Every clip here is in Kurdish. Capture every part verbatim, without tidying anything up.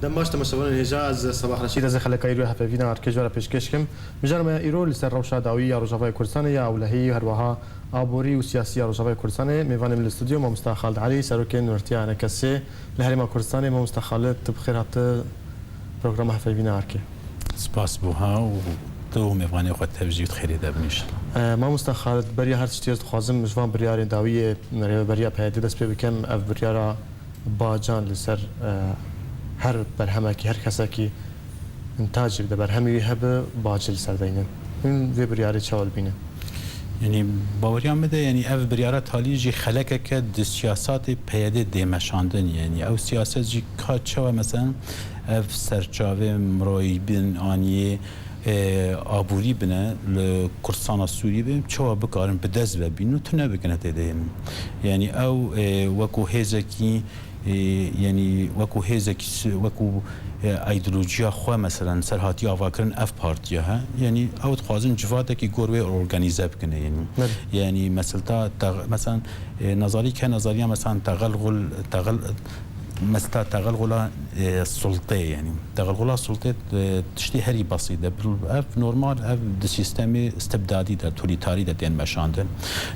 Dem baş temaşevanên hêja, ez Sebah Reşîd, ez ê xeleka îro ya hevpeyvîna Arkê ji we re pêşkêş kim. Mijarê me îro li ser rewşa dawî ya Rojavayê Kurdistanê ya ewlehî, her wiha aborî û siyasî ya Rojavayê Kurdistanê. Mêvanê min li stûdyo mamosta Xalid Elî, serokê Nûnertiya N K S li Herêma Kurdistanê. Mamosta Xalid, tu bi xêr hatî programa hevpeyvîna Arkê. Spas Buha û tu û mêvanê xwe tev jî di xêrê de bin înşallah. E, mamosta Xalid, beriya her tiştî ez dixwazim ji van biryarên dawiyê rêveberiya P Y D dest pê bikim. Ev biryara Bacan li ser, e, her berhemekî, her kesekî tacî bide, berhemî wî hebe, baci li ser deynin. Hûn vê biryarê çawa dibînin? Yanî baweriya min de, yanî ev biryara talî jî xelekeke di siyasatê P Y D dê meşandin. Yanî ew siyaset jî ka çawa, mesela ev serçavê miroyî bin aniyê, e, aborî bine li Kurdistana Sûrî be, çawa bikarin bi dest ve bînin û tune bikine tê de. Yanî ew, e, wekû hêzekî, e, yanî wekû hêzekî si-, wekû, e, îdeolojiya xwe, meselen, ser hatiye avakirin ev partiya he. Yanî ew dixwazin civatekî gor wê organîze bikine, yanî. Belê. Yanî meselta te-, meselen, e, nazarî ke nazariya, meselen, tegelgul, tegel-, mesta tegelgula, e, sultê, yanî tegelgula sultê, e, tiştê herî besît e. Ev normal, ev di sîstemê istibdadî de, tolîtarî de tên meşandin.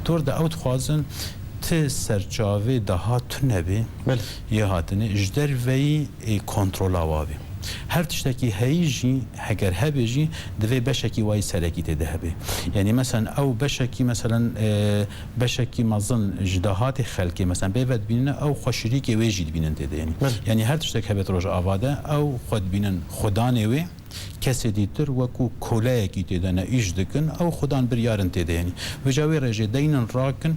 Tor de ew dixwazin ti serçavê daha tune bê, belê, yê hatine ji derveyî, e, kontrola wa bê. Her tiştekî heyî jî, heger hebe jî, divê beşekî wayî serekî tê de hebe. Yanî, meselen, ew beşekî, meselen, e, beşekî mezin ji dahatê xelkê, meselen, bê ve dibînin, ew xwe şirîkê wê jî dibînin tê de. Yanî, belê, yanî her tiştek hebe di Rojava de, ew xwe dibînin xudanê wê, kesê dîtir wekû koleyekî tê de ne îş dikin, ew xudan biryarin tê de. Yanî, vêca wê rejê deynin rakin,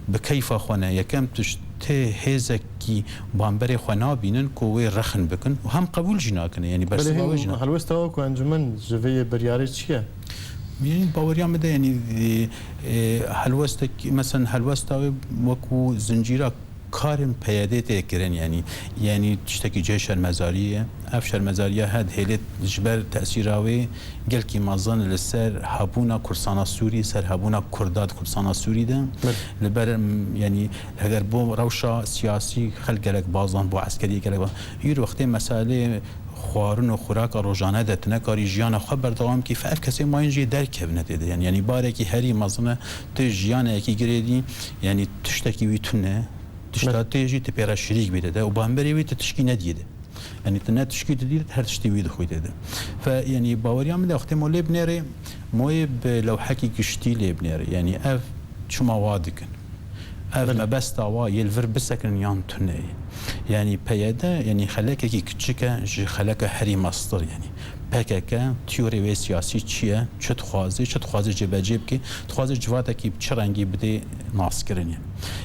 bi keyfa xwe ne. Yekem tişt tê hêzekî bamberê xwe nabînin ku wê rexin bikin û hem qebûl jî nakin. Yanî, belê, bersiva wê jî nakin. Helwesta we ku encûmen ji vê yê biryarê çi ye? Yanî baweriya min de, yanî, e, e, helwestek, meselen, helwesta wê wekû zincîra karên P Y D tê kirin, yanî, yanî tiştekî cihê şermezariyê ye. Ev şermezariya he dihêlê ji ber tesîra wê gelkî mezin li ser hebûna Kurdistana Sûrî, ser hebûna Kurda di Kurdistana Sûrî de. Belê. Li ber, em, yanî, heger bo rewşa siyasî xelk gelek bazan, bo eskeriyê gelek bazan. Îro wextê meselê xwarin û xuraka rojane de tu nekarî jiyana xwe berdewam kî, fe ev kesê mayîn jê derkevine tê de. Yanî, yanî barekî herî mezin e, tu jiyanekî girêdî, yanî tiştekî wî tune, tişta, belê, tê jî tu pê re şirîk bî tê de û bamberê wî tu tişkî nediyê de. Yanî tu ne tişkî didî, her tiştî wî dixwî tê de. Fe, yanî baweriya min de wextê mo lê binêrê, moyê bi lewhekî giştî lê binêrê. Yanî ev çima wa dikin? Ev, belê, mebesta wa yê li vir bisekinin yan tune ye? Yanî P Y D, yanî xelekekî kiçik e ji xeleka herî mestir, yanî P K K, tîyorê wê siyasî çi ye? Çi dixwaze? Çi dixwaze cêbecê bike? Dixwaze civatekî bi çi rengî bidê naskirinê?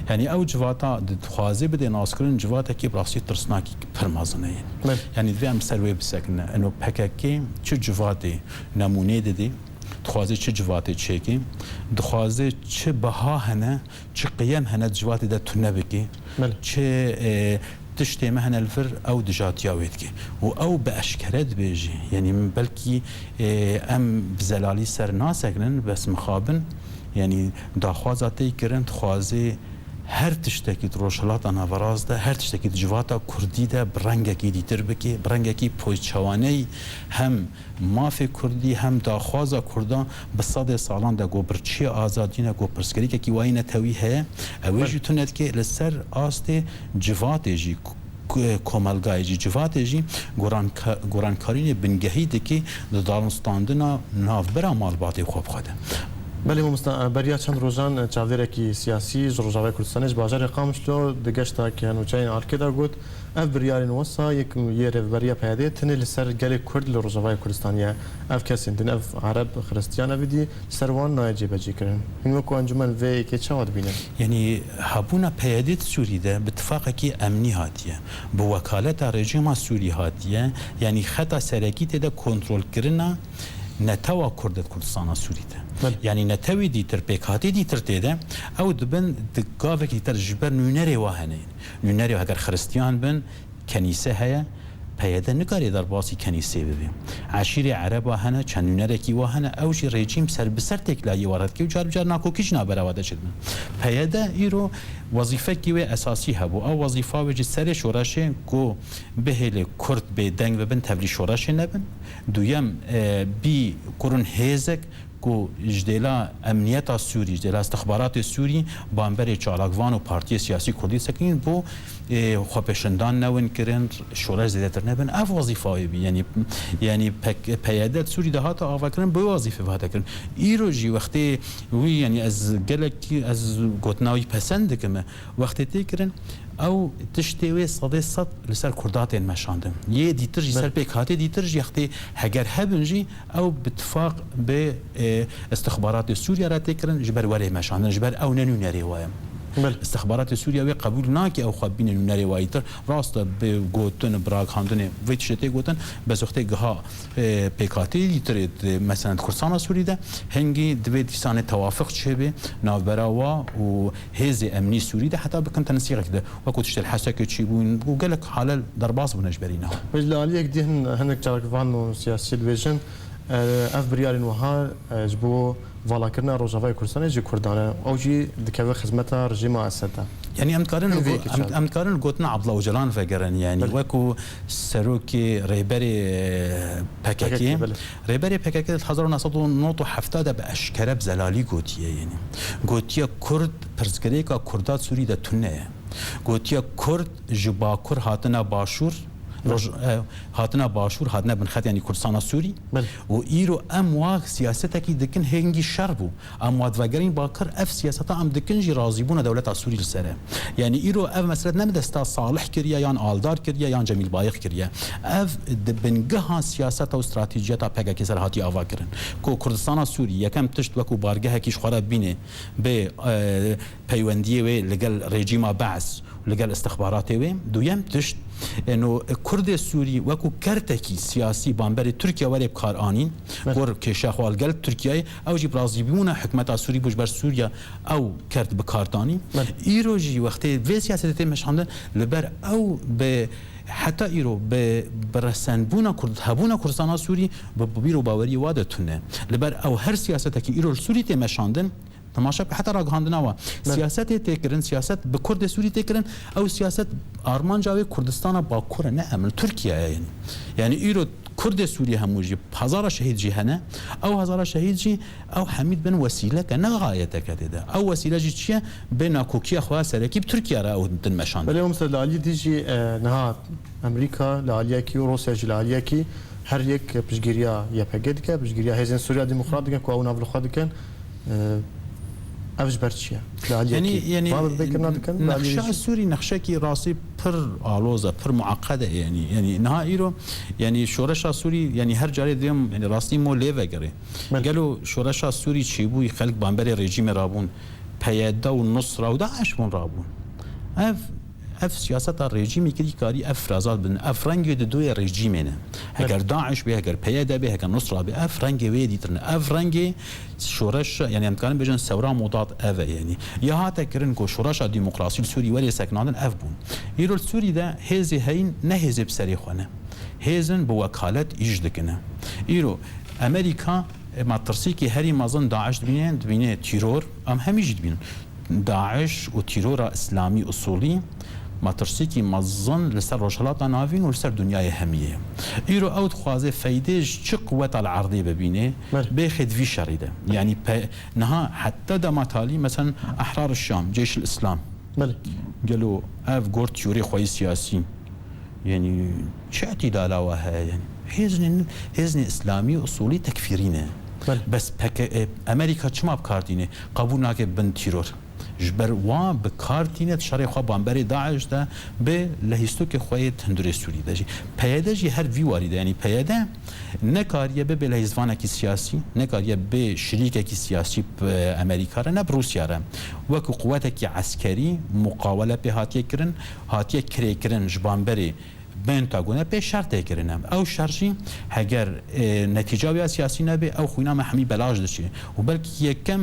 Yanî ew civata di dixwaze bidê naskirin, civatekî bi rastî tirsnakî pir mezin e. Belê. Yanî divê em ser wê bisekine. Eno P K K çi civatê nemûnê didê? Dixwaze çi civatê çêkê? Dixwaze çi beha hene, çi qiyem hene di civatê de tune bike? Belê. Çi, e, tiştê me hene li vir ew dijatiya wê dike. Û ew bi eşkere dibêje. Yanî min belkî, e, em bi zelalî ser nasekinin, bes mixabin, yanî daxwaza tê kirin, dixwaze her tiştekî di Rojhilata Naverast de, her tiştekî di civata Kurdî de bi rengekî dîtir bike, bi rengekî poyçewaneyî hem mafê Kurdî hem daxwaza Kurdan bi sedê salan de ku birçiyê azadî ne, ku pirsgirêkekî wayî netewî heye, ew ê jî tune dike li ser astê civatê jî, k-, komelgayê jî, civatê jî goranka-, gorankarînê bingehî dike di danûstandina navbera malbatê xwe bi xwe de. Belê mamosta, beriya çend rojan çavdêrekî siyasî ji Rojavayê Kurdistanê ji bajarê Qamişlo di geşta ke nûçeyên Arkê de got, ev biryarên wisa yek yê rêveberiya P Y D'ê tenê li ser gelê Kurd li Rojavayê Kurdistanê ye. Ev kesên din, ev Ereb, Xiristiyan, ev dî li ser wan nayê cêbecêkirin. Hûn wekû encûmen vê yekê çawa dibînin? Yanî hebûna P Y D'ê di Sûrî de bi tifaqekî emnî hatiye. Bi wekaleta rejîma Sûrî hatiye. Yanî xeta serekî tê de kontrolkirina netewa Kurd di Kurdistana Sûrî de. Belê. Yanî netewê dîtir, pêkhatê dîtir tê de, ew dibin di gavekî dîtir ji ber nûnerê wa hene. Nûnerê heger Xiristiyan bin, kenîse heye, P Y D nikarê derbasî kenîsê bibe. Eşîrê ereba hene, çend nûnerekî wa hene, ew jî rejîm ser bi ser têkilahiyê wa re dike û car bi car nakokî jî navbera wa de çêdibin. P Y D îro wezîfekî wê esasî hebû. Ew wezîfa wê ji serê şoreşê ku bihêlê Kurd bêdeng bibin, tevlî şoreşê nebin. Duyem, e, bî kurun hêzek ku ji dêla emniyeta Sûrî, ji dêla istixbaratê Sûrî, bamberê çalakvan û partiyê siyasî Kurdî sekinîn bo, ê, xwepêşindan newin kirin, şoreş zêdetir nebin. Ev wezîfa wê bî. Yanî, yanî P Y D Sûrî de hate avakirin, bi wê wezîfê ve hate kirin. Îro jî wextê wî, yanî ez gelekî, ez gotina wî pesend dikim. Wextê tê kirin, ew tiştê wê sedê sed li ser Kurda tên meşandin. Yê dîtir jî, ser pêkhatê dîtir jî, wextê heger hebin jî, ew bi tifaq bi, e, istixbaratê Sûriye re tê kirin, ji ber werê meşandin, ji ber ew ne nûnerê wa ye. Belê. Istixbaratê Sûriye wê qebûl nake ew xwe bîne nûnerê wa yîtir. Rast e, bi gotin, bi ragihandinê vê tiştê tê gotin, bes wextê giha, e, pêkhatê yîtirê, e, mesela di Kurdistana Sûrî de, hingî divê dîsanê tewafiq çêbe navbera wa û hêzê emnî Sûrî de heta bikin tensiqek de. Wekû tiştê li Hesekê çîbûn û gelek hale derbas bûne ji berî niha. Wê ji li aliyek dî hin, hinek çalakvan û siyasî dibêjin, e, ev biryarên wiha, e, ji bo valakirina Rojavayê Kurdistanê ji Kurdan e. Ew jî dikeve xizmeta rejîma Esed de. Yanî em dikarin Hin vê li go-, yekê em, çawa? Em dikarin li gotina Abdullah Ocalan vegerin, yanî Belê. Wekû serokê rêberê P K K, P K K, belê. Rêberê P K K di hezar û neh sed û nod û heft de bi eşkere bi zelalî gotiye, yanî gotiye Kurd, pirsgirêka Kurda Sûrî de tune ye. Gotiye Kurd ji Bakur hatine Başûr, Belê. Roj-, e, hatine Başûr, hatine bin xet, yanî Kurdistana Sûrî. Belê. Û îro em wa siyasetekî dikin hêngî şer bû. Em wa divegerîn Bakur, ev siyaseta em dikin jî razîbûna dewleta Sûrî li ser e. Yanî îro ev mesele ne bi desta Salih kiriye, yan Aldar kiriye, yan Cemîl Bayik kiriye. Ev di bingeha siyaseta û stratejiyeta P K K ser hatiye avakirin. Ku Kurdistana Sûrî yekem tişt wekû bargehekî ji xwe re bîne bê, e, peywendiyê wê li gel rejîma Be's û li gel istixbaratê wê. Duyem tişt, eno Kurdê Sûrî wekû kertekî siyasî bamberî Tirkiye were bi kar anîn, Evet. Gor kêşa xwe li gel Tirkiyeyê, ew jî bi razîbûna hikûmeta Sûrî bû ji ber Sûriye ew kert bi kar danî. Evet. Îro jî wextê vê siyasetê tê meşandin, li ber ew bi heta îro bi, bi resenbûna Kurd, hebûna Kurdistana Sûrî bi, bi bîr û baweriyê wa de tune. Li ber ew her siyasetekî îro li Sûrî tê meşandin, temaşe bike heta ragihandina wa. Evet. Siyasetê tê kirin, siyaset bi Kurdê Sûrî tê kirin, ew siyaset armanca wê Kurdistana Bakur e, ne em li Tirkiye ye, yanî. Yanî îro Kurdê Sûrî hemû jî hezara şehîd jî hene. Ew hezara şehîd jî ew hemî dibin wesîleke, ne xayeteke tê de. Ew wesîle jî çi ye? Bê nakokiya xwe serekî bi Tirkiye re ew din meşandin. Belê, mesela li aliyê dî jî, e, niha Amerîka li aliyekî û Rûsya jî li aliyekî her yek piştgiriya Y P G dike, piştgiriya Hêzên Sûriya Demokrat dike ku ew nav li xwe dikin. E, ev ji ber çi ye? Li aliyekî. Yanî, yanî, va bi vê kirina dikin, li aliyê nexşa jî. Sûrî nexşekî rastî pir aloz e, pir mueqed e, yanî, yanî niha îro, yanî şoreşa Sûrî, yanî her carê dêm, yanî rastî mo lê vegere. Belê. Gelo şoreşa Sûrî çêbûyî xelk bamberê rejîmê rabûn, P Y D û Nusra û DAIŞ bûn rabûn. Ev, ev siyaseta rejîmê kirî karî ev firaza bin. Ev rengê di doyê rejîmê ne. Heger Evet. DAIŞ bê, heger P Y D bê, heger Nusra bê, ev rengê wê dîtir ne. Ev rengê şoreş, yanî em dikarin bêjin sewra Mudat ev e, yanî. Ya hate kirin ku şoreşa demokrasî li Sûrî werê sekinandin, ev bûn. Îro li Sûrî de hêzê heyîn ne hêzê bi serê xwe ne. Hêzin bi wekalet îş dikine. Îro Amerîka, e, metirsîkî herî mezin DAIŞ dibîne, dibîne tîror, em hemî jî dibînin. DAIŞ û tîrora îslamî usulî metirsîkî mezin li ser Rojhilata Navîn û li ser dinyayê hemî ye. Îro ew dixwaze feydê ji çi quweta li erdê bibîne, Belê. Bêxê di vî şerî de. Yanî pe-, niha heta dema talî, mesela Ehrar Şam, Ceyş Îslam. Belê. Gelo ev gor tîyorê xwe yê siyasî. Yanî çi îtidala we heye? Yanî hêzên, hêzên îslamî usulî tekfîrî ne. Belê. Bes P K K, e, Amerîka çima bi kar tîne? Qebûl nake bin tîror. Ji ber wan bi kar tîne di şerê xwe bamberê DAIŞ de, bi lehîstokê xwe yê di hundirê Sûrî de jî. P Y D jî her vî warî de, yanî P Y D nekariye bibe lehîzvanekî siyasî, nekariye bi şirîkekî siyasî bi Amerîka re, ne bi Rûsya re. Wekî quwetekî eskerî muqawele pê hatiye kirin, hatiye kirêkirin ji bamberê Pentagonê pê şer tê kirin. Ew şer jî heger, e, netîca wê ya siyasî nebe, ew xwîna me hemî belaş diçe. Û belkî yekem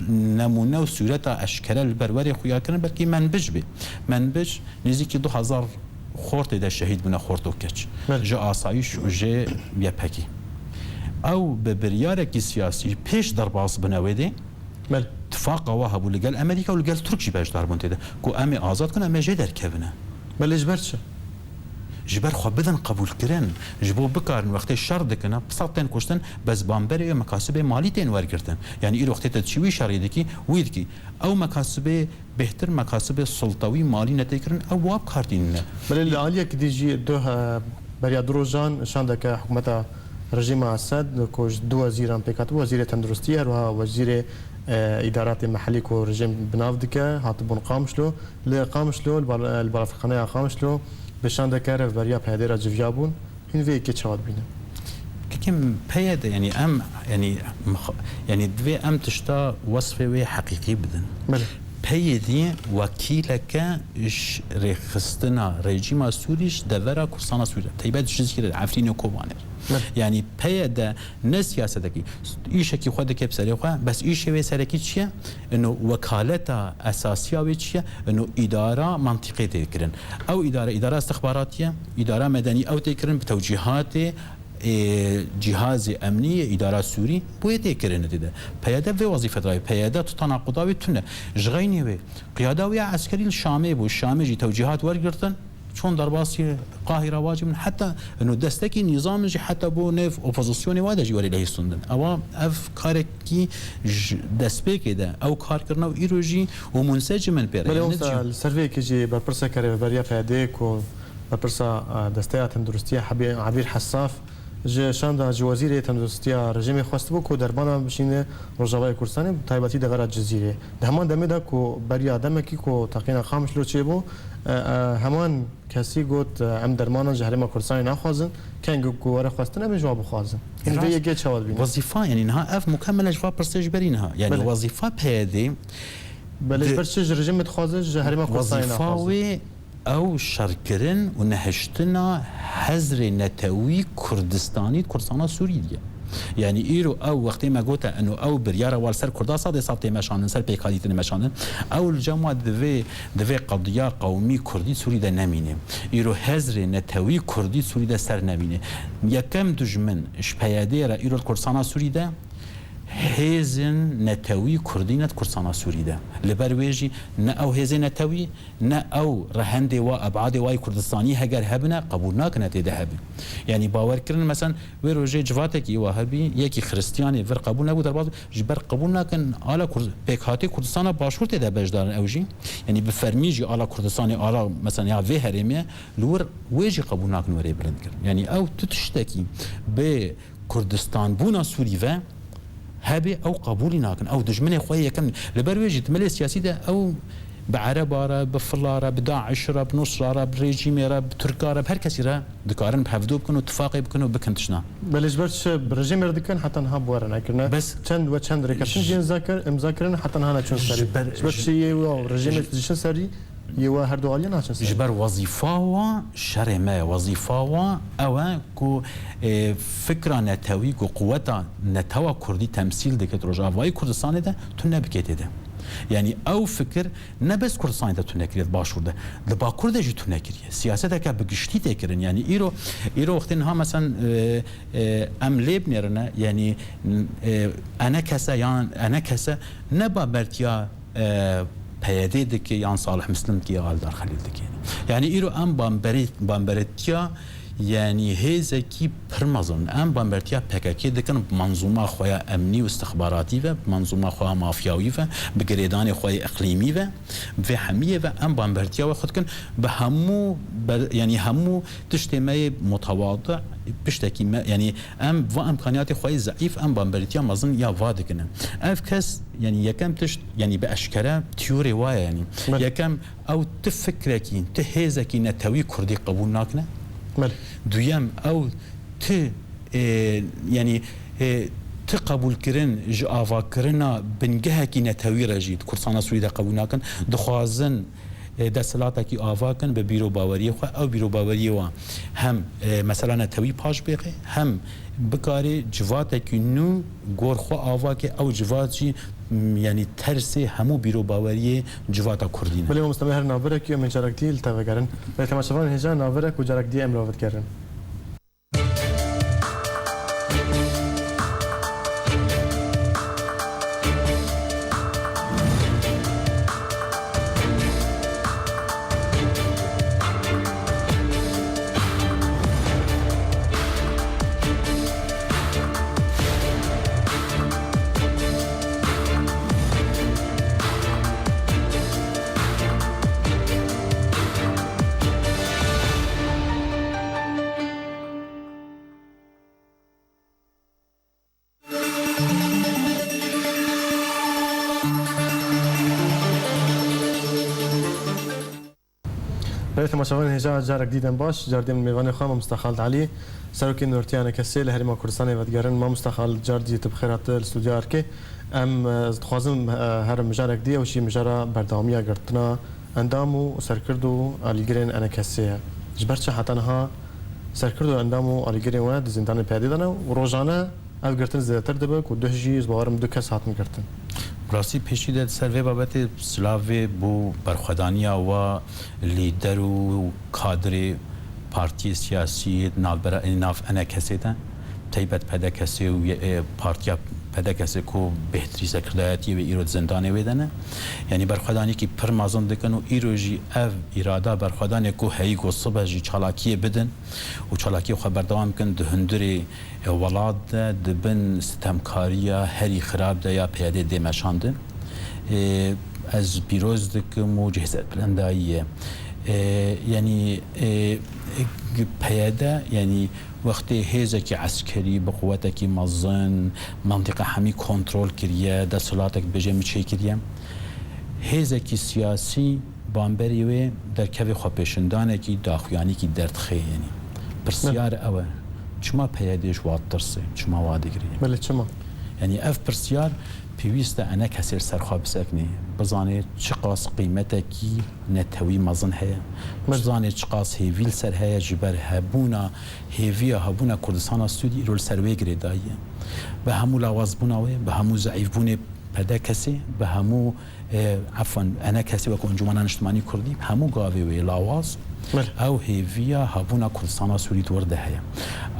nemûne û sûreta eşkere li ber werê xuya kirin, belkî Menbij be. Menbij nêzîkî du hezar xortê de şehîd bûne, xort û keç. Belê. Ji asayîş û ji Y P G. Ew bi biryarekî siyasî pêş derbas bûne wê dê, Belê. tifaqa wa hebû li gel Amerîka û li gel Tirk jî beşdar bûn tê de. Ku em ê azad kin, em ê jê derkevine. Belê ji ber çi? Ji ber xwe bidin qebûlkirin. Ji bo bikarin wextê şer dikine, sed tên kuştin, bes bamberê wê mekasibê malî tên wergirtin. Yanî îro wextê te diçî wî şerî dikî, wî dikî. Ew mekasibê bêhtir, mekasibê sultewî malî ne tê kirin, ew wa bi kar tînine. Belê li aliyekî dî jî du, e, beriya du rojan şandeke hikûmeta rejîma Esed, ku ji du wezîran pêk hatibû, wezîrê tenduristiyê, her wiha wezîrê, e, îdaratê mehellî ku rejîm bi nav dike, hatibûn Qamişlo. Li Qamişlo, li bal-, li balafirxaneya Qamişlo, bi şandeke revberiya P Y D'ê re civiyabûn. Hûn vê yekê çawa dibînin? Kekim P Y D, yanî em, yanî mix-, yanî divê em tişta wesfê wê heqîqî bidin. Belê. P Y D wekîleke ji rêxistina rejîma Sûrî ji devera Kurdistana Sûrî, taybet Cizîrê, Efrînê, Kobanê. Belê. Yanî P Y D ne siyasetekî, îşekî xwe dike bi serê xwe, bes îşê wê serekî çi ye? Ino wekaleta esasiya wê çi ye? Ino îdara mantîqê tê kirin. Ew îdare, îdara istixbaratî ye, îdara medenî ew tê kirin bi tewcîhatê, ê, cîhazê emnî yê îdara Sûrî, bo yê tê kirin tê de. P Y D vê wezîfe dayê, P Y D tutana quda wê tune. Ji xeynî wê, qiyada wê ya eskerî li Şamê bû, Şamê jî tewcîhat wergirtin. Çon derbasî Qahîra wacib in, heta ino destekî nîzam in jî heta bo nêv opozisyonê wa de jî werê lehîstundin. Ewa ev karekî ji destpêkê de ew kar kirine û îro jî û munsecim in pê re. Belê, yanî wisa ji li ser vê yekê jî berpirseke rêveberiya P Y D'ê ku berpirsa, e, Desteya Tenduristiya Hebî-, Ebîr Hesaf, Ji şanda ji Wezîrê Tenduristiya rejîmê xwestibû ku dermanan bişîne Rojavayê Kurdistanê, bi taybetî devera Cizîrê. Di heman demê de ku beriya demekî ku teqîna Qamişlo çêbû, e, e, heman kesî got, e, em dermanan ji Herêma Kurdistanê naxwazin, kengî ku were xwestin em ê ji wan bixwazin. Hûn vê Rast. yekê çawa dibînin? Wezîfa, yanî niha ev mukemele ji va pirsê ji berî niha. Yanî Belê. wezîfa P Y D'ê Belê, ji di- ber çi ji rejîmê dixwaze, ji Herêma Kurdistanê Wezîfa naxwaze? wê ew şerkirin û nehiştina hezrê netewî Kurdistanî di Kurdistana Sûrî diye. Yanî îro ew wextê me gote, eno ew biryara wa li ser Kurda sadê sad tê meşandin, ser pêkhatî tê meşandin, ew li cem wa divê, divê qediya qewmî Kurdî Sûrî de nemîne. Îro hezrê netewî Kurdî Sûrî de ser nemîne. Yekem dijmin ji P Y D'ê re îro li Kurdistana Sûrî de hêzên netewî Kurdî ne di Kurdistana Sûrî de. Li ber wê jî ne ew hêzên netewî, ne ew rehendê wa, ebadê wa yê Kurdistanî heger hebine, qebûl nakine tê de hebe. Yanî bawer kirin, mesen, wê rojê civatekî wa hebî, yekî xiristiyanê vir qebûl nebû, derbas bû, ji ber qebûl nakin, ala Kurd-, pêkhatê Kurdistana Başûr tê de beşdar in ew jî. Yanî bi fermî jî ala Kurdistanê, ala, mesen, ya vê herêmê, li wir wê jî qebûl nakin werê bilind kirin. Yanî ew tu tiştekî bi Kurdistanbûna Sûrî ve hebe ew qebûlî nakin. Ew dijminê xwe yê yekem. Li ber wê jî di milê siyasî de ew bi Ereba re, bi Fila re, bi DAIŞ re, bi Nusra re, bi rejîmê re, bi Tirka re, bi her kesî re dikarin bi hevdû bikin û tifaqê bikin û bikin tiştna. Belê ji ber çi bi rejîmê re dikin heta niha bi we re nekirine? Bes Çend we çend rêkeftin jî imza kir-, imza kirin heta niha neçûn serî. Ji ber Ji ber çi yê we rejîmê ji diçin serî? Yê we her du aliyê naçin ser. Ji ber wezîfa wa şerê me ye. Wezîfa wa ew e ku, e, fikra netewî ku quweta netewa kurdî temsîl dike di Rojavayê Kurdistanê de, tu nebikê tê de. Yanî ew fikir ne bes Kurdistanê de tu nekiriye, di Başûr de. Di Bakur de jî tu nekiriye. Siyaseteke bi giştî tê kirin. Yanî îro, îro wextê niha mesen, e, e, em lê binêrine, yanî, e, enekese yan enekese ne babertiya e, P Y D dike yan Salih Muslim dike ya Aldar Xelîl dike. Yanî îro em bamberê-, bamberetiya, yanî hêzekî pir mezin. Em bambertiya P K K dikin bi manzûma xwe ya emnî û istixbaratî ve, bi manzûma xwe ya mafyawî ve, bi girêdanê xwe yê iqlîmî ve, bi vê hemiyê ve em bambertiya we xwe dikin bi hemû ber-, yanî hemû tiştê me yê mutewadi, piştekî me, yanî em va imkaniyatê xwe yê zeîf, em bamberîtiya mezin ya va dikine. Ev kes, yanî yekem tişt, yanî bi eşkere tîyorê wa ye, yanî Belê. yekem ew ti fikrekî, ti hêzekî netewî kurdî qebûl nakine. Belê. Duyem ew ti, e, yanî, e, ti qebûlkirin ji avakirina bingehekî netewî re jî di Kurdistana Sûrî de qebûl nakin. Dixwazin e, desthilatekî ava kin bi bîrobaweriyê xwe. Ew bîrobaweriyê wan hem, e, mesela netewî paş bêxe, hem bikarê civatekî nû gor xwe ava ke, ew civat jî, m, yanî tersê hemû bîrobaweriyê civata kurdî ne. Belê mamoste, me her navirekî em ê carek dî li te vegerin. Belê temaşevanên hêja navirek û carek dî em li we vegerin. Belê temaşevanên hêja, carek dî dem baş, cardê min mêvanê xwe Mamoste Xalid Elî, Serokê Nûnertiya Enekesê li Herêma Kurdistanê vedigerin. Mamoste Xalid, car dî tu bi xêr hate li stûdyoya Erkê. Em, e, ez dixwazim, e, herim mijarek dî, ew jî mijara berdewamiya girtina endam û serkird û alîgirên Enekesê ye. Ji ber çi heta niha serkird û endam û alîgirên we di zîndanê P Y D'ê de ne û rojane ev girtin zêdetir dibe ku duh jî ez bawerim du kes hatin girtin? Bi rastî pêşî de ser vê babetê silavê bo berxwedaniya wa lîder û kadrê partiyê siyasî navbera-, nav Enekesê de, teybet P D K S û ye-, e, partiya P D K S ku bêhtirî serkirdayetiyê wê îro di zindanê wê de ne. Yanî berxwedaniyekî pir mezin dikin û îro jî ev îrada berxwedanê ku heyî ku sibe jî çalakiyê bidin û çalakiyê xwe berdewam bikin di hundirê, e, welat de di bin sitemkariya herî xirab de ya P Y D'ê dê meşandin. E, ez pîroz dikim û cihêzet bilendayî ye. E, yanî, e, P Y D, yanî wextê hêzekî eskerî bi quwetekî mezin, mentiqa hemî kontrol kiriye, desthilatek bêje min çêkiriye. Hêzekî siyasî bamberî wê derkevê xwepêşindanekî daxuyanîkî derdixe, yanî. Pirsiyar ew e, çima P Y D ji wa ditirse, çima wa digire? Belê, çima? Yanî ev pirsiyar pêwîst e Enekesê li ser xwe bisekinê, bizanê çiqas qîmetekî netewî mezin heye. Belê. Bizanê çiqas hêvî li ser heye ji ber hebûna, hêviya hebûna Kurdistana Sûrî îro li ser wê girêdayî ye. Bi hemû lawazbûna wê, bi hemû zeîfbûnê P D K S'ê, bi hemû, e, efwen, Enekesê wekû Encûmena Niştimanî Kurdî, bi hemû gavê wê lawaz, Belê. ew hêviya hebûna Kurdistana Sûrî di wir de heye.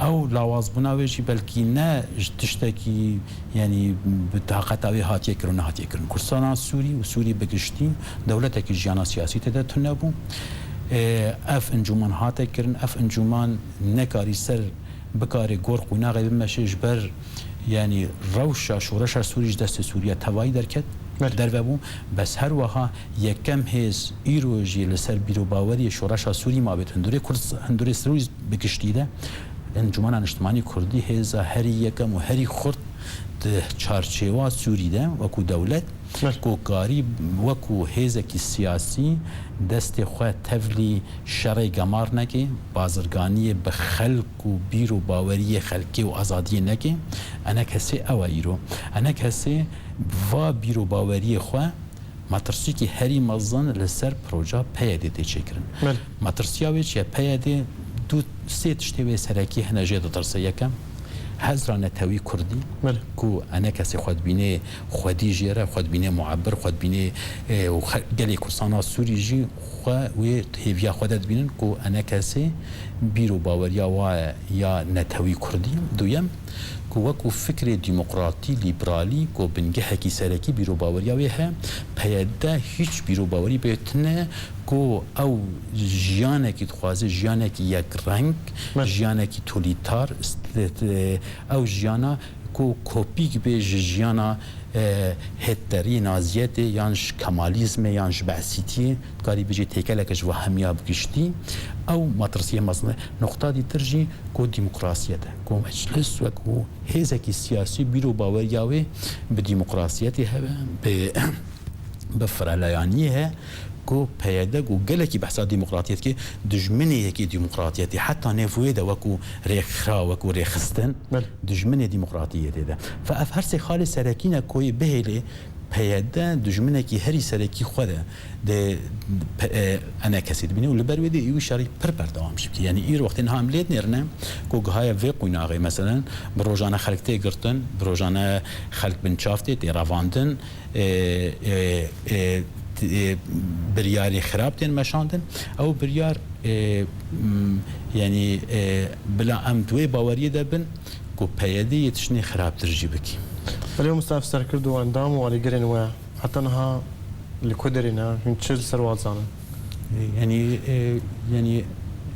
Ew lawazbûna wê jî belkî ne ji tiştekî, yanî bi taqeta wê hatiye kirin û nehatiye kirin. Kurdistana Sûrî û Sûrî bi giştî dewletekî jiyana siyasî tê de tune bû. E, ev encûman hate kirin, ev encûman nekarî ser bikarê gor qûnaxê bimeşe ji ber, yanî rewşa şoreşa Sûrî ji destê Sûriye tevayî derket, Belê. derve bû. Bes her wiha yekem hêz îro jî li ser bîrobaweriyê şoreşa Sûrî mabêt hundirê Kurd, hundirê Sûrî bi giştî de. Encûmena Niştimanî Kurdî hêza herî yekem û herî xurt di çarçêwa Sûrî de wekû dewlet Belê. ku karî wekû hêzekî siyasî destê xwe tevlî şerê gemar neke, bazirganiyê bi xelk û bîr û baweriyê xelkê û azadiyê neke, Enekesê ew e îro. Enekesê va bîr û baweriyê xwe metirsiyekî herî mezin li ser proja P Y D'ê tê çêkirin. Belê. Metirsiya wê çi ye? P Y D du sê tiştê wê serekî hene jê ditirse. Yekem, hezra netewî Kurdî Belê. ku Enekesê xwe dibînê xwedî jê re, xwe dibînê muebir, xwe dibînê, e, û xe-, gelê Kurdistana Sûrî jî xwe wê hêviya xwe de dibînin ku Enekesê bîr û baweriya wa ye ya netewî Kurdî. Duyem, ku wekû fikrê demokratî, lîberalî, ku bingehekî serekî bîr û baweriya wê heye, P Y D hîç bîr û bawerî pê tune ku ew jiyanekî dixwaze, jiyanekî yekreng, Me- jiyanekî tolîtar, st-, t-, ew jiyana ku kopîk bê ji jiyana, e, Hitlerî, Naziyetê yan ji Kemalîzmê yan ji Be'sîtiyê, dikarî bijî têkeleke ji vahemiya bi giştî. Ew metirsiyê mezin e. Nuqta dîtir jî ku demokrasiyet e, ku meclis wekû hêzekî siyasî bîr û baweriya wê bi demokrasiyetê hebe, bi, bi fireleyaniyê he, ku P Y D ku gelekî behsa demokratiyet dike, dijminê yekê demokratiyetê, heta nêv wê de wekû rêkxira, wekû rêxistin, Belê. dijminê demokratiyetê de. Fe ev her sê xalê serekî ne ku yê bihêlê P Y D dijminekî herî serekî xwe de di, e, enekesê dibîne û li ber wê dê wî şerî pir berdewam jî bike. Yanî îro wextê niha em lê dinêrine ku gihaye vê quînaxê, meselen, bi rojane xelk tê girtin, bi rojane xelk binçav tê, tê revandin, e, e, e, t-, e, biryarê xirab tên meşandin. Ew biryar, e, m, yanî, e, bila em di wê baweriyê de bin ku P Y D yê tiştê xirabtir jî bikî. Belê, Mustafa, serkird û endam û alîgirên we heta niha li ku derê ne? Hûn çi li ser wan zanin? Yanî, e, yanî,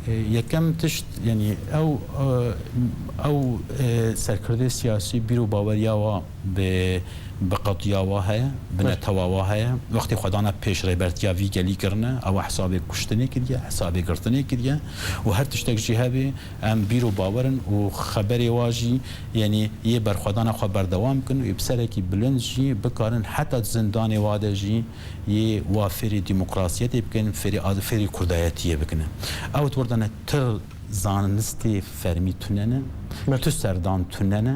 e, yekem tişt, yanî ew, e, ew, e, serkirdê siyasî bîr û baweriya wa bi, bi qetiya wa heye, bi netewa wa heye. Wextê xwe dane pêş rêbertiya vî gelî kirine, ewa hesabê kuştinê kiriye, hesabê girtinê kiriye û her tiştek jî hebe, em bîr û bawer in û xeberê wa jî, yanî yê berxwedana xwe berdewam bikin û yê bi serekî bilind jî bikarin heta di zindanê wa de jî yê wa fêrî demokrasiyetê bikin, fêrî ad-, fêrî kurdayetiyê bikin. Ew di wir de ne, tu zanistê fermî tune ne, tu serdan tune ne.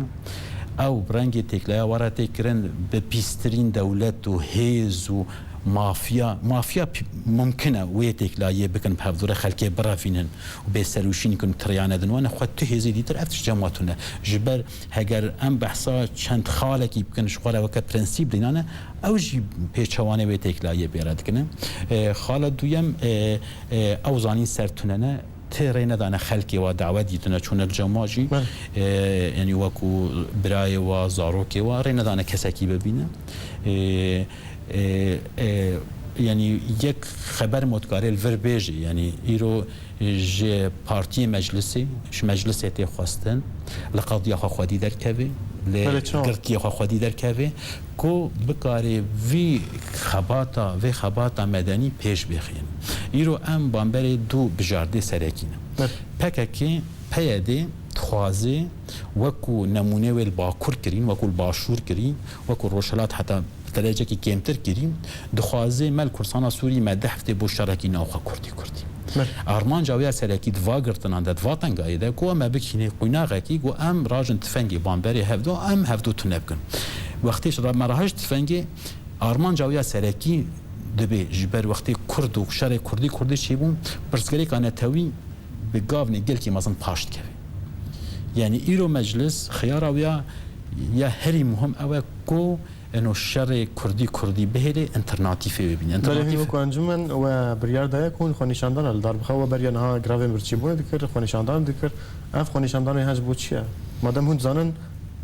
Ew bi rengê têkilaya wa re tê kirin, bi pîstirîn dewlet û hêz û mafya, mafya pî-, mumkin e wê têkilayiyê bikin, bi hevdû re xelkê birevînin û bê serûşîn kin, tiriyane din wane xwe tu hêzî dîtir, ev tişt cem wa tune. Ji ber heger em behsa çend xalekî bikin, ji xwe re weke prensîp dînane, ew jî pêçewanê wê têkilayiyê bê re dikine. E, xala duyem, e, e, ew zanîn ser tune ne, tê rê nedane xelkê wa dawet dîtine çûne li cem wa jî. Belê. E, yanî wekû birayê wa, zarokê wa rê nedane kesekî bibîne. E, e, e, yanî yek xeber motkarê li vir bêjî, yanî îro ji partiyê meclisê, ji meclisê tê xwestin, li qediya xwe xwedî derkevê, li Belê, çawa? girtiyê xwe xwedî derkevê, ku bikarê vî xebata, vê xebata medenî pêş bêxîn. Îro em bamberê du bijardê serekî ne. Belê. P K K, P Y D dixwaze wekû nemûnê wê li Bakur kirîn, wekû li Başûr kirîn, wekû Rojhilat heta bi derecekî kêmtir kirî, dixwaze me li Kurdistana Sûrî me deh heftê bo şerekî navxwe Kurdî Kurdî. Belê. Armanca wê ya serekî di va girtinan de, di va tengayê de, ku me bikîne quînaxekî, ku em rajin tifengê bamberê hevdo, em hevdo tune bikin. Wextê ji me rahişt tifengê, armanca wê ya serekî dibe, ji ber wextê Kurd û şerê Kurdî Kurdî çêbû, pirsgirêka netewî bi gavnê gelkî mezin paş dikeve. Yanî îro meclis xiyara wê ya, ya herî muhim ew e ku eno şerê Kurdî Kurdî bihêle, alternatîfê wê bîne. Belê, hûn Alternatîf wekî encûmen we biryar daye ku hûn xwenîşandana li dar bixe, we beriya niha grevên birçîbûnê dikir, xwenîşandan dikir. Ev xwenîşandanê hej bo çi ye? Madem hûn dizanin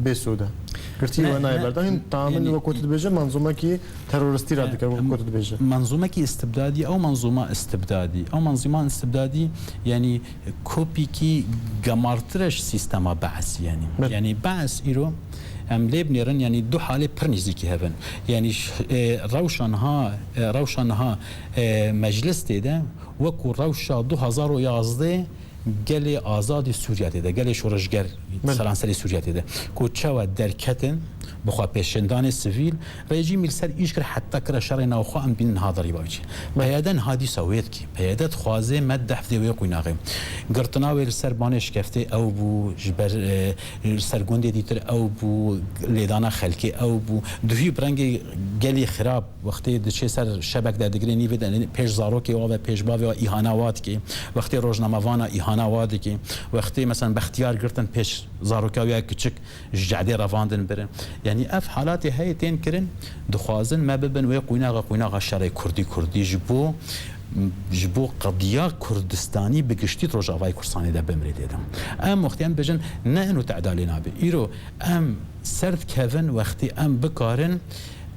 bê sûd e. Girtî Ne, we nayê ne, berdan. Hîn tamîn yanî wek ku tu dibêje manzûmekî teroristî re dikir, wek ku tu dibêje. Manzûmekî istibdadî, ew manzûma istibdadî. Ew manzûma istibdadî, yanî kopîkî gemartir e ji sîstema Be'esî, yanî. Belê. Yanî Be'es îro em lê binêrin, yanî du halê pir nîzîkî hev in. Yanî ş-, e, rewşa niha, e, rewşa niha, e, meclis tê de wekû rewşa du hazar û yazdeh gelê azadî Sûriya tê de, gelê şoreşger Belê. seranserê Sûriya tê de. Ku çawa derketin, bi xwe pêşendanê sivîl, rejîmî li ser îş kir, heta kire şerê navxwe, em bînin niha derîba wî çi. Belê. P Y D niha dîsa wê dikî. P Y D dixwaze me deh dê wê quînaxê. Girtina wê li ser banê şikeftê ew bû, ji ber, e, li ser gundê dîtir ew bû, lêdana xelkê ew bû. Duhî bi rengê gelî xirab, wextê diçê ser şebek de digirê nîvê de pêş zarokê wa ve, pêş bavê wa îhana wa dikê. Wextê rojnamevana îhana wa dikê. Wextê, meselen, Bextiyar girtin pêş zaroka wê ya kiçik ji cehdê revandin birin. Yanî ev halatê heye tên kirin, dixwazin me bibin wê quînaxa, quînaxa şerê Kurdî Kurdî ji bo, ji bo qediya Kurdistanî bi giştî di Rojavayê Kurdistanê de bimrê tê de. Em wextê em dibêjin ne eno tedalê nabe. Îro em ser dikevin wextê em bikarin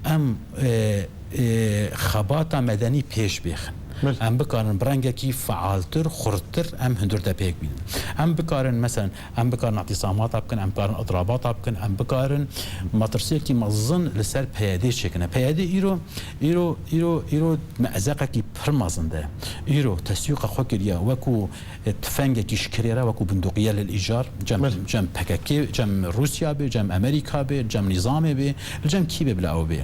em, e, e, xebata medenî pêş bêxin. Belê. Em bikarin bi rengekî fealtir, xurttir em hundir de pêk bînin. Em bikarin, meselen, em bikarin îtîsamata bikin, em bikarin idirabata bikin, em bikarin metirsiyekî mezin li ser P Y D çêkine. P Y D îro, îro, îro, îro me'zeqekî pir mezin de. Îro teswîqa xwe kiriye wekû, e, tifengekî ji kirê re, wekû bindûqiye lil îcar, cem, Belê. cem P K K, cem Rûsya bê, cem Amerîka bê, cem nîzamê bê, li cem kî bê bila ew bê.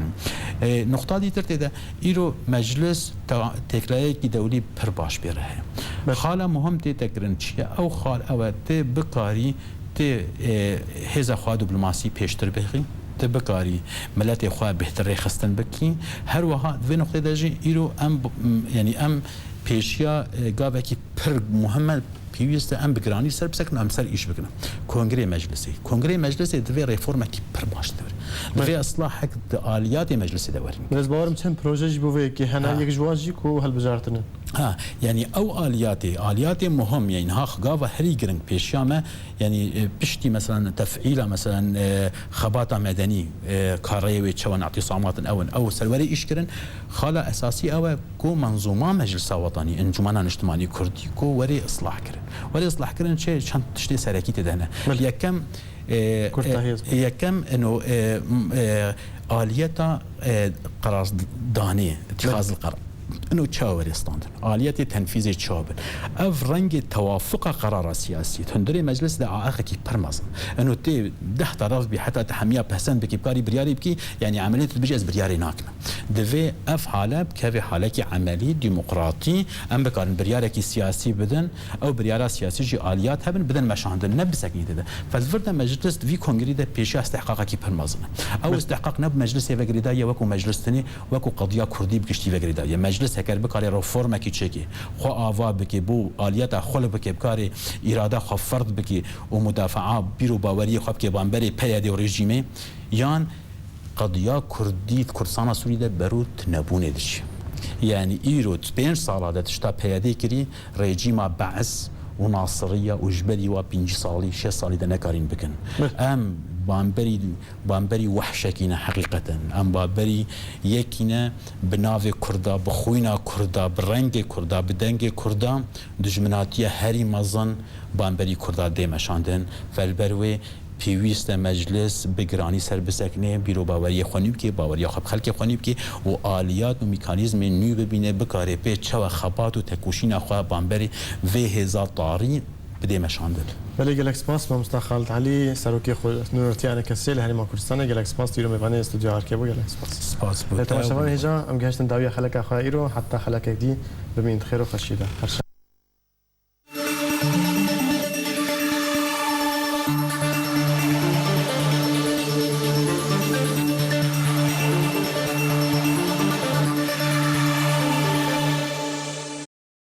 E, nuqta dîtir tê de, îro meclis ta-, têkilayekî dewlî pir baş bê re heye. Belê. Xala muhim tê te kirin çi ye? Ew xal ew e, tê bikarî, tê, e, hêza xwe diplomasî pêştir bixî. tu bikarî miletê xwe bêhtir rêxistin bikî. Her wiha di vê noqtê de jî îro em b-, m-, yanî em pêşiya, e, gavekî pir muhim e, pêwîst e em bi giranî ser bisekin, em ser îş bikin. Kongrê Meclisê. Kongrê Meclisê divê reformekî pir baş dibir. Divê Belê. islahek di aliyatê Meclisê de werin. Ez bawerim çend proje jî bo vê yekê hene, Ha. yek ji wan jî ku hilbijartin e. Ha, yanî ew aliyatê, aliyatê muhim, yanî niha gava herî giring pêşiya me, yanî, e, piştî, meselen, tefîla, meselen, e, xebata medenî, e, kareyê wê çewen îtisamatin ew in, ew serwerê îş kirin. Xala esasî ew e ku menzûma Meclisa Wetanî, Encûmena Niştimanî Kurdî, ku werê islah kirin. Werê islah kirin çi? Çend tiştê serekî tê de hene. Belê. Yekem, e, Kurtahî e, ez yekem ino, e, m-, e, aliyeta, e, qerardanê, itîxaz Belê. qerar. Ino çawa werê standin? Aliyetê tenfîzê çawa bin? Ev rengê tewafuqa qerara siyasî. Hundirê meclis de aexekî pir mezin. Ino tê deh taraf bî, heta te hemiya pesend bikî, bikarî biryarê bikî, yanî emeliyê tu dibêjî ez biryarê nakim. Divê ev hale bikeve halekî emelî, demokratî, em bikarin biryarekî siyasî bidin, ew biryara siyasî jî aliyat hebin, bidin meşandin, ne bisekînin tê de. Fe li vir de meclis di vî kongrî de pêşiya istihqaqekî pir mezin e. Ew Bes- istihqaq ne bi meclisê ve girêdayî ye wekû meclis tinê, wekû qediya kurdî bi giştî ve girêdayî ye. Meclis heger bikarê reformekî çêkê, xwe ava bike, bo aliyeta xwe li bike, bikarê îrada xwe ferz bike û mudafaa bîr û baweriyê xwe bike bamberê P Y D û rejîmê, yan qediya kurdî di Kurdistana Sûrî de bero tunebûnê diçe. Yanî îro di pênc sala de tişta P Y D kirî, rejîma Be's û Nasiriya û ji berî wa pêncî salî, şêst salî de nekarîn bikin. Bih. Em bamberî, bamberî wehşekî ne heqîqeten. Em bamberî yekî ne bi navê Kurda, bi xwîna Kurda, bi rengê Kurda, bi dengê Kurda dijminatiya herî mezin bamberî Kurda dê meşandin. Fe li ber wê pêwîst e meclis bi giranî ser bisekine, bîr û baweriyê xwe nû bike, baweriya xwe bi xelkê xwe nû bike û aliyat û mekanîzmên nû bibîne, bikare pê çawa xebat û tekoşîna xwe bamberî vê hêza tarî bidê meşandin. Belê, gelek spas, Mamosta Xalid Elî, Serokê xwe-, Nûnertiya Enekesê li Herêma Kurdistanê, gelek spas, dîro mêvanê Stûdyoya Arkê bû, gelek spas. Spas bo Lê te û temaşevanê hêja, em gehiştin dawiya xeleka xwe îro, heta xelekek dî, bimînin di xêr û xweşî de. Her